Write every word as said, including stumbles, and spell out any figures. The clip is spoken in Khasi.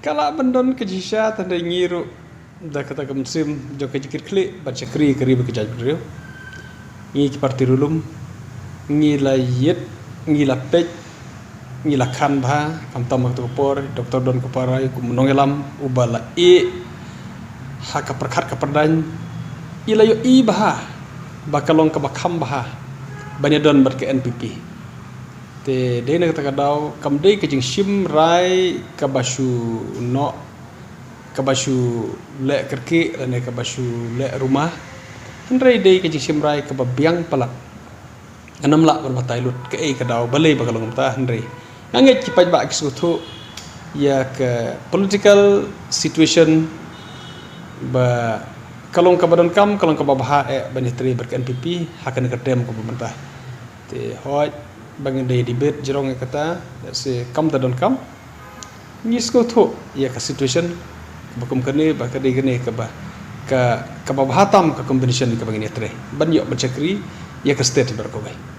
Ka lah ban don ka jingshisha, tang da ngi ruh da kata ka mynsiem jong ka jingkitkhlieh ban shakri ka ri bad ka jaitbynriew. Ngi ki parti riewlum ngi la ïit, ngi la peit, ngi la khan bha, khamtam ha kata ka por Doctor Don Kupar Rai kum u nongïalam uba la ïeh ha ka pyrkhat ka pyrdaiñ, i la ïohi bha ba ka long kaba kham bha ban ïadon bad ka N P P. Te dei na kata ka daw kam dei ka jingshim rai kaba shu noh, kaba shu leh kyrkieh lane kaba shu leh rumah. Hynrei dei ka jingshim rai kaba biang palat. Ngan ym lah ban batai lut kaei ka daw balei ba ka long kumta, hynrei nga ngeit ki paidbah ki sngewthuh ïa ka political situation ba ka long kaba donkam, ka long kaba bha eh ban ïatrei bad ka N P P ha kane ka term kaba mynta. Te hooid ba ngi dei debate jrong ïa kata, se kam da donkam. Ngi sngewthuh ïa ka situation kaba kum kane, ba ka dei kane kaba, ka, kaba bha tam ka combination kaba ngin ïatrei ban ïoh ban shakri ïa ka state baroh kawei.